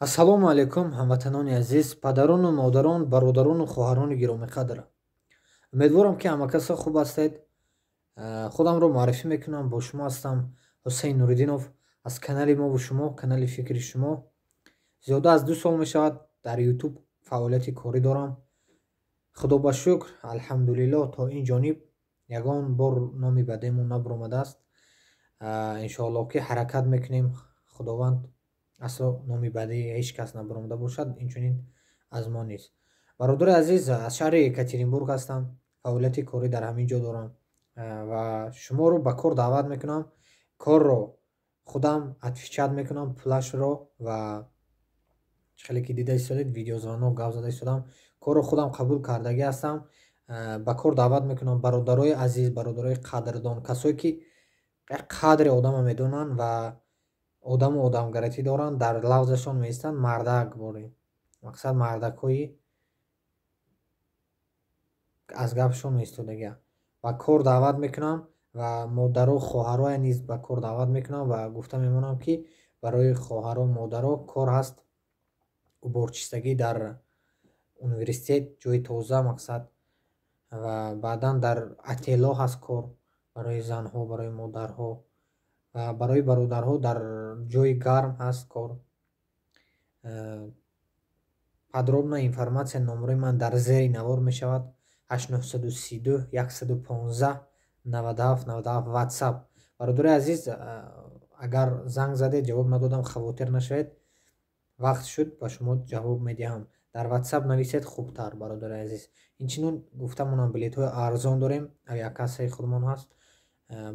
Ассалому алайкум, ҳамватанони азиз, падарону модарон, бародарону хоҳарони гиромиқадр. Умедворам, ки ҳамакаса хуб ҳастед. Худамро муаррифӣ мекунам, бо шумо ҳастам Ҳусейн Нуриддинов аз канали мову шумо, канали фикри шумо. Зиёда аз 2 сол мешавад, дар Ютуб фаъолияти корӣ дорам. Худо ба шукр, алҳамдулиллоҳ, то ин ҷониб ягон бор номи бадемон набуромадааст. Иншоаллоҳ, ки ҳаракат мекунем, Худованд асло номи бадии ҳеҷ кас набаромада бошад, инчунин аз мо низ. Бародари азиз, аз шаҳри Екатеринбург ҳастам, фаъолияти корӣ дар ҳамин ҷо дорам ва шуморо ба кор даъват мекунам. Корро худам отвечать мекунам, пулашро. Ва хеле ки дида истодед, видеозвонок гап зада истодам, корро худам қабул кардагӣ ҳастам. Ба кор даъват мекунам бародарои азиз, бародарои қадрдон, касое ки як қадри одама медонанд ва одаму одамгаратӣ доранд, дар лавзашон меистанд, мардак борем, мақсад, мардакҳои аз гапшон меистодагиа ба кор даъват мекунам ва модаро, хоҳароя низ ба кор даъват мекунам. Ва гуфта мемонам, ки барои хоҳаро, модаро кор ҳаст: уборчистагӣ дар университет, ҷои тоза, мақсад, ва баъдан дар отело ҳаст кор барои занҳо, барои модарҳо ва барои бародарҳо дар ҷои гарм ҳаст кор. Подробная информация, номерои ман дар зери навор мешавад: 8932 115 97 97, Ватсап. Бародари азиз, агар занг задед, ҷавоб надодам, хавотир нашавед, вақт шуд, ба шумо ҷавоб медиҳам. Дар Ватсап нависед хубтар, бародари азиз. Инчунин гуфта монам, билетҳои арзон дорем, авиакассаи худамон ҳаст,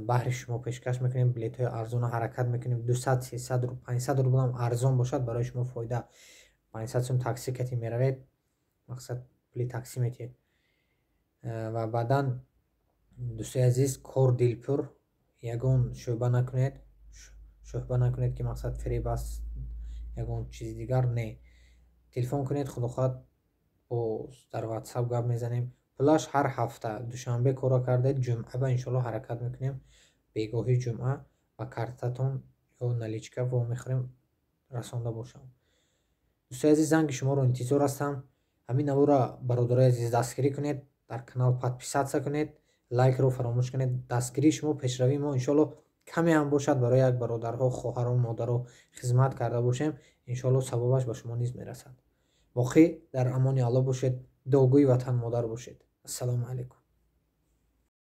баҳри шумо пешкаш мекунем билетҳои арзона. Ҳаракат мекунем 200, 300, 500 рублам арзон бошад, барои шумо фоида. 500 сум такси кати меравед, мақсад, пули таксӣ метиҳед. Ва баъдан, дӯстои азиз, кор дилпур, ягон шӯъба накунед, шӯҳба накунед, ки мақсад фиреб аст, ягон чизи дигар не. Телефон кунед, худо хоҳад, боз дар Ватсап гап мезанем. Пулаш ҳар ҳафта, душанбе корро кардед, ҷумъа ба иншоалло ҳаракат мекунем, бегоҳи ҷумъа ба картатон ё наличка вомехӯрем, расонда бошам. Дӯстои азиз, занги шуморо интизор ҳастам. Ҳамин наворро, бародарои азиз, дастгирӣ кунед, дар канал подписаться кунед, лайкро фаромӯш кунед. Дастгирии шумо пешравии мо. Иншоалло, каме ҳам бошад, барои як бародарҳо, хоҳарон, модаро хизмат карда бошем, иншоалло, савобаш ба шумо низ мерасад. Боқӣ дар амони Аллоҳ бошед, дуогӯи ватан модар бошед. Ассалому алайкум.